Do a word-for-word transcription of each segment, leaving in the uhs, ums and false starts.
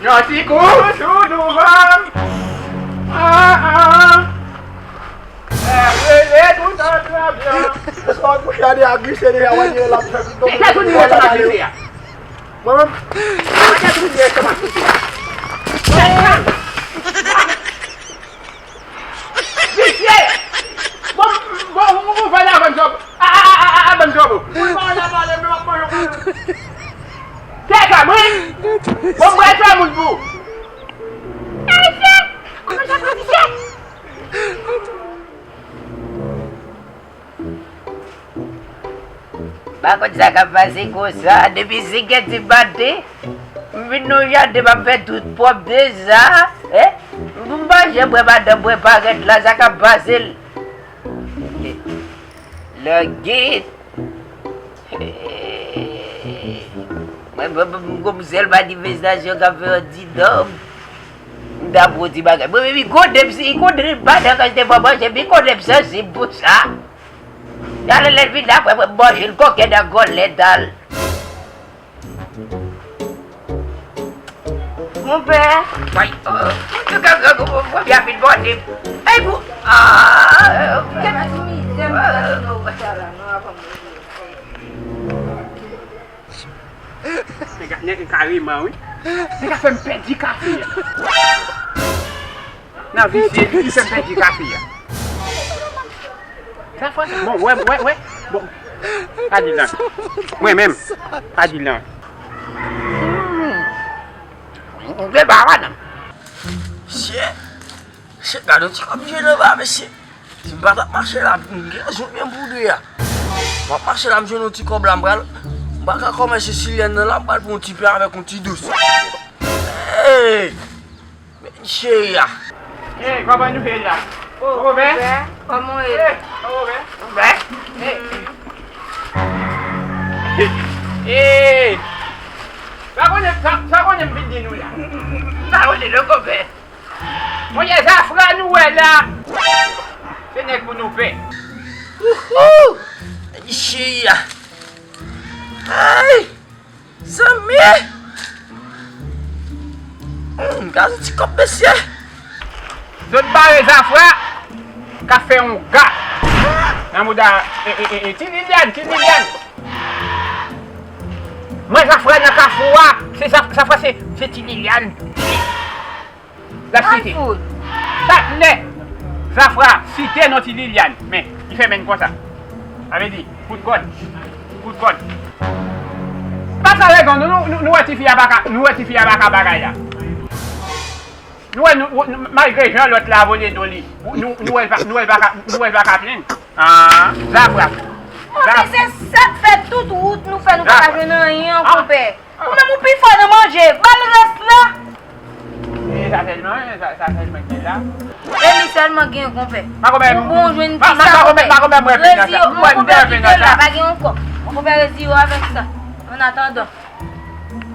Yon ti kou sou douvan. Ah, ah. Rele tout an trabyan. Sa w kouche a deja glise deja, w a di l ap fè pito. Kèt ou di yo sa glise a? Mwen menm. Kèt ou di yo sa glise a? Visye! Bon, bon, bon, bon, fè la bann jòb. A, a, a, a, a, bann jòb. Mwen pa la pale, men w ap manje w. Tèt a mwen. Bon, mwen fè moun pou. Visye! Kòman sa fè visye? Pa konn sa k ap pase konsa, depi senkè di maten, m vin nan jaden, m ap fè tout pwòp deja, eh? M pa janm wè madanm mwen parèt la, sa k ap pase l? Lògit. Mwen, mwen, mwen, m gon sèl manifestasyon k ap fè antidan m. M ta pran ti bagay. Mwen, mwen, mi konnen m si, mi konnen m pa nan kantite fò manje, mi konnen m sansib pou sa. Talè lè l vin la, mwen, mwen manje l kokenn nan gòlèt al. Konpè. Way, oh, mwen tou ka pran kou pou premye a vin bòde m. Ay, pou, ah, kèt. Nèg la, nèg la kareman, wi. Nèg la fè m pèdi kafe a. Nan visye, li fè m pèdi kafe a. Sa fwa, bon, wè, wè, wè. Bon, pa di l nan. Mwen menm, pa di l nan. Hmm. Mwen pa wè nan. Shit. Shit, gade yon ti kòb jwe nan ba, mesye. Si m pa t ap mache la, m gen rezon byen boude a. M ap mache la, m jwenn yon ti kòb la, m pral, m pa ka kòmanse silyèn nan la, m pral pran yon ti pen avèk yon ti dous. Hey! Men cheri a. Hey, kòman nou ye la? Oh, Robè? Robè, kòman w ye? Hey, oh, Robè. Robè. Hey. Hey. Sa konnen, sa, sa konnen m vin di nou la? Sa konnen non, konpè. Monchè, zafra nou wè la. Se nèg pou nou pè. Wouhou! Men cheri a. Ay! Zanmi! Hmm, gade yon ti kòb, mesye. Zòt bare zafra k ap fè yon ga nan mouda, e, e, e, e, Ti Liliane, Ti Liliane. Mwen zafra nan kafou a, se zaf-, zafra se, se Ti Liliane. L ap site. Patnè, zafra site non Ti Liliane, men li fèmen l konsa. Sa vle di, kout kòd. Kout kòd. Pa sa rezon, nou, nou, nou, nou wè tifi a pa ka, nou wè tifi a pa ka bagay la. Nou wè, nou, nou, malgre jan lòt la vole do li, nou, nou wè l pa, nou wè l pa ka, nou wè l pa ka plenn. Ah, zafra. Bon, men se sa k fè tout wout nou fè nou pa ka jwenn anyen, konpè. Ou menm ou pi fò nan manje, ba m rès la. E sa sèlman, e sa, sa sèlman ki la. E li sèlman gen, konpè. Ou bon jwenn ti sa, konpè. Rezi yo, mon konpè, kite l la, pa gen ankò. Mon konpè, rezi yo avèk sa. An atandan.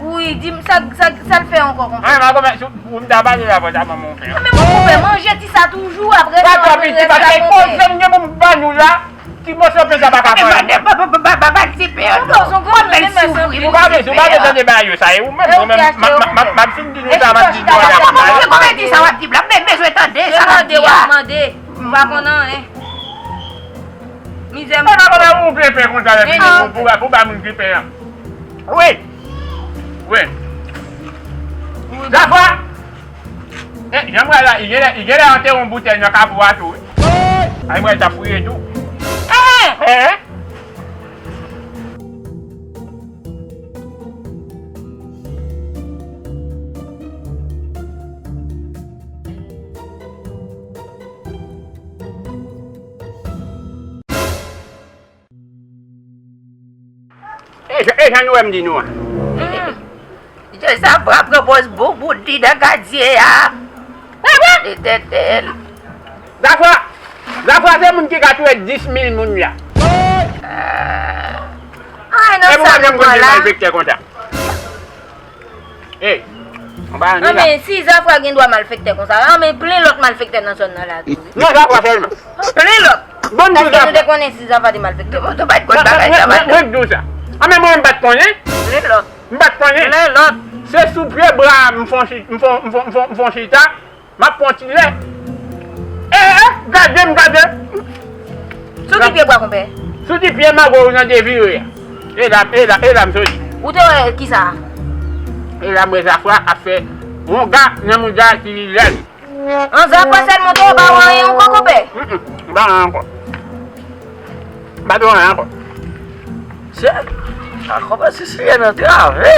Wi, di m sa, sa, sa l fè ankò, konpè. An, pa konpè, si w ta pale la, fò ta ban mwen yon pen. Men mon konpè, manje ti sa toujou, apre sa, w ap rete la, konpè. Poze m gen pou m ban nou la. Ti moso pen sa pa ka fè. Ba, ba, ba, ba, ba, ba, ti pen an non. Mwen bèl soufri, ou pa bezwen, ou pa bezwen de bagay yo sa, e ou menm, ou menm, m ap fin di nou sa, m ap di nou sa. Konbyen ti sa w ap di m la, m bezwen tande sa w ap di a. Mande, w ap mande, m pa konn anyen. Mizè m. Ou pa konn ou plen pen konsa, pou, pou, pou ba moun ki pen an. Wi. Wi. Zafra. Eh, jan m wè la, li genlè, li genlè antere yon boutèy nan kafou a tou, wi. Ay, mwen, l t ap fouye tou. Eh! Eh! E jan, e jan nou wè m di nou an. Hmm. Jan sa va pran pòz bon bout li nan katye a. Etènèl. Zafra, Zafra se moun ki ka touye dis mil moun la. Ay, non, sa nou pran la. Malfektè konsa. Ey, anba an ni la. Anben, si Zafra gen dwa malfektè konsa, anben, plen lòt malfektè nan zòn nan la tou, wi. Non, Zafra sèlman. Plen lòt. Bon, paske nou te konnen si Zafra te malfektè. Mwen, mwen, mwen, mwen, mwen di w sa. Anben, mwen, m pa t konnen. Plen lòt. M pa t konnen. Plen lòt. Se sou pye bra a m fon chi-, m fon, m fon, m fon, m fon chita, m ap pran ti lè. E, e, gade m, gade. Sou ki pye bwa, konpè? Sou ti pye mango ou nan devire a. E la, e la, e la m soti. Ou te wè kisa? E la m wè Zafra ap fè wonga nan mouda ti lè li. An, Zafra sèl monte, ou pa wè anyen ankò, konpè? Mm, mm, m pa wè anyen ankò. M pa t wè anyen ankò. Se, a konpè Sisyen antrave.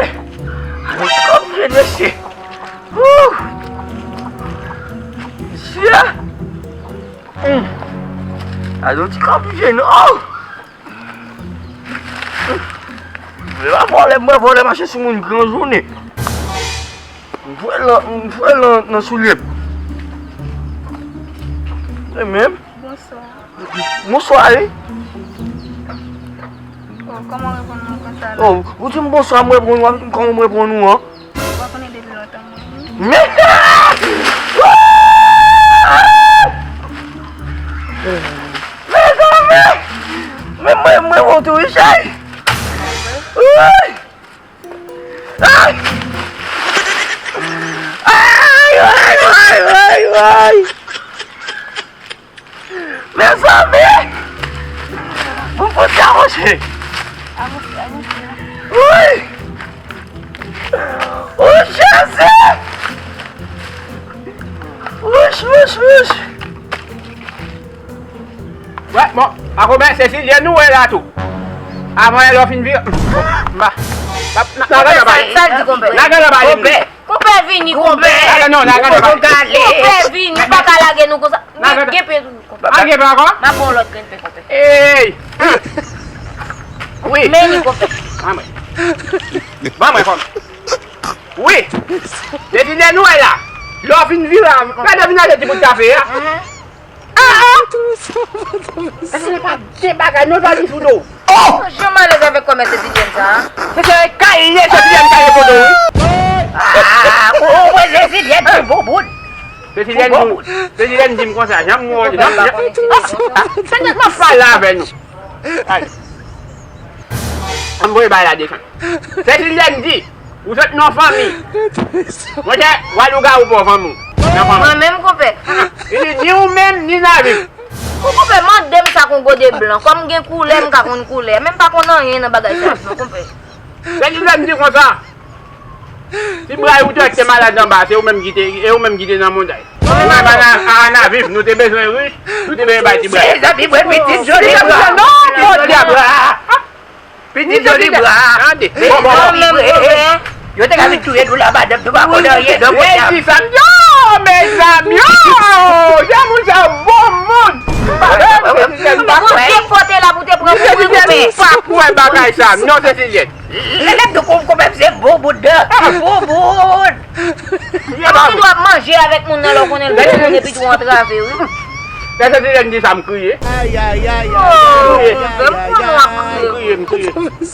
Alò, ti kòb vye mesye. Wouh! Mesye. Hmm. Alò, ti kòb vye non. Mwen pa vòlè, mwen vòlè mache sou moun gran jounen. M fwe lan, m fwe lan nan soulye m. E menm? Bonswa. Bonswa, wi. Oh, kòman w reponn mwen konsa la? Oh, ou di m bonswa, m reponn ou, kòman m reponn ou an? Ou pa konnen depi lontan mwen vini. Mezanmi! Men mwen, mwen, mwen, tou, wi, chay! Woy! Ay! Ay, ay, ay, ay, ay! Mezanmi! Pou m fout ka monche! Woy! Wouch, Jezi! Wouch, wouch, wouch! Wè, bon, akoben, se Silyèn nou wè la tou. Avan lè w fin vire. Mba. Nagana pa. Sa l di, konpè? Nagana pa. Konpè. Konpè vini, konpè. Nagana, non, Nagana pa. Konpè vini, pa ka lage nou konsa. Nagana. Gen pye tou, konpè. A gen pye ankò? M ap pran lòt grenn pye, konpè. Ey! Wi. Men li, konpè. Ban mwen. Ban mwen, konpè. Wi. Se Silyèn nou wè la. Lè w fin vire a, gade vin ale ti bout kafe a. Ehe. Ah, ah! Eske se pa de bagay non, sa li sou do w? Oh! Jan m alèz avèk kòmè Sesilyèn sa a. Se, se kay li ye, Sesilyèn kay li sou do w, wi. Ah, ou, ou, ou, Sesilyèn pou bouboun. Sesilyèn di, Sesilyèn di m konsa, jan m wè, jan m, jan, se nèg m ap pale avè nou. Ay. Ann voye bagay la desann. Sesilyèn di, ou sot nan fanmi. Monchè, wa lougawou pa w fanmi w. Nan fanmi w. Mwen menm, konpè. Li di ou menm, ni Naviv. Ou konpè, mande m sa k yon gode blan. Kòm m gen koulè, m ka konn koulè. Men m pa konn anyen nan bagay sa yo, non, konpè. Sesilyèn di konsa. Ti bra ou te wè ki te malad anba, se ou menm ki te, e ou menm ki te nan monday. Ou menm a, a, a Naviv, nou te bezwen rich, nou te bezwen bay ti bra. Se zanmi mwen, pitit joli bra. Non, pitit joli bra. Pitit joli bra. Tande. Bon, bon, bon. Yo te ka vin touye nou la, madanm, nou pa konn anyen, non, monchè. Mezanmi, yo, mezanmi, yo. Jan moun sa yo bon moun. Ou te pote la pou te pran pou mwen, konpè. Pa kwè bagay sa. Non, Sesilyèn. Lè, lè m di w konpè, se bouboun nan. Bouboun. Kòman w ap manje avèk moun nan lè w konnen l bouboun epi tou antrave, wi. Lè Sesilyèn di sa, m kriye. Ay, ay, ay, ay, ay, ay, ay, ay. M konnen w ap kriye. M kriye, m kriye.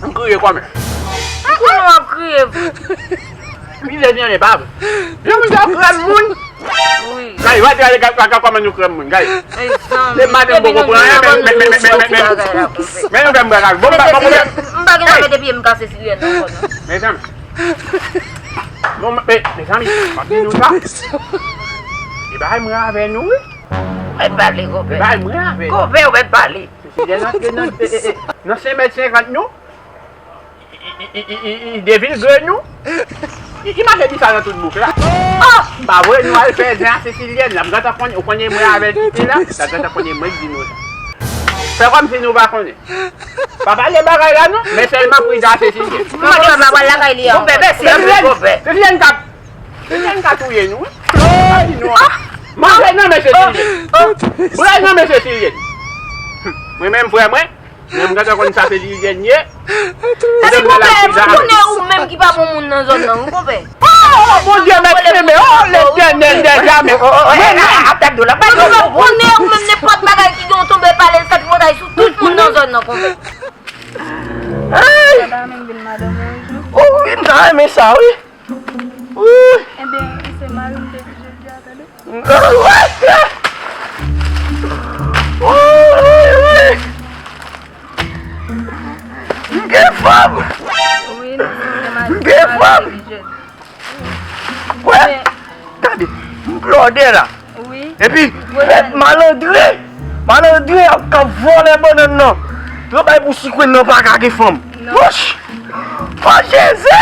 M kriye kòmè. M konnen w ap kriye. Wi, lè vyen, men pa vre. Jan moun sa yo krèm moun. Wi. Gade, gade, gade, gade, gade kòman nou krèm moun, gade. Se maten m poko pran anyen, men, men, men, men, men, men, men nou fè m bwè kafè. Bon, m pa, m pa, m pa, m pa gen zafè depi m kase Sesilyèn nan ankò, non. Mezanmi. Bon, men, mezanmi, m ap di nou sa. E bagay mwen avè nou, wi. Mwen pale, konpè. E bagay mwen avè nou. Konpè, mwen pale. Sesilyèn antre nan, e, e, e, nan senk mèt senkant nou. I, i, i, i, i, i devil grenn ou. I, i mache di sa nan tout bouk la. Oh! M pa voye nou al fè zen a Sesilyèn la. M gentan konnen, ou konnen mwen avèk ki te la. Sa gentan konnen mwen ki di nou sa. Fè kòmsi nou pa konnen. Pa pale bagay la non, men sèlman pridan Sesilyèn. M pa gentan pral lakay li a ankò. Sesilyèn, Sesilyèn k ap, Sesilyèn ka touye nou, wi. Pa di nou. Manje nan men Sesilyèn. Bwè nan men Sesilyèn. Mwen menm frè mwen, Men m gentan konn sa se li dènye. Epi konpè, m konnen ou menm ki pa bon moun nan zòn nan, wi, konpè. Oh, Bondye mèt kenbe, oh, Letènèl dèzame. Mwen menm. Ou konnen ou menm nenpòt bagay ki gen yon tonbe pale l fèt fò tay sou tout moun nan zòn nan, konpè. Sa ta renmen vin madanm ou yon jou? Oh, wi, m ta renmen sa, wi. Wi. Ebyen, se mari m te di jodi a, tande. Wi, wi, wi. M gen fanm. Wi, M gen fanm. Wè, gade, m blòdè la. Wi. Epi, fèt malandren, malandren ap k ap vòlè bannann nan. Yo bay pou sikwen nan pa ka gen fanm. Wouch! O Jezi!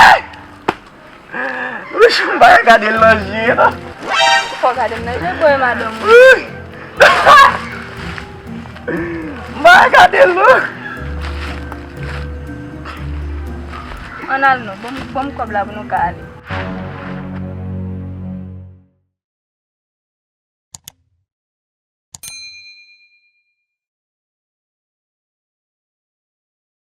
Wouch, m pa ka gade l nan je, non. Ou fò gade m nan je, bòy madanm ou. Wouch! M pa ka gade l, non. Ann al non, ban m, ban m kòb la pou nou ka ale.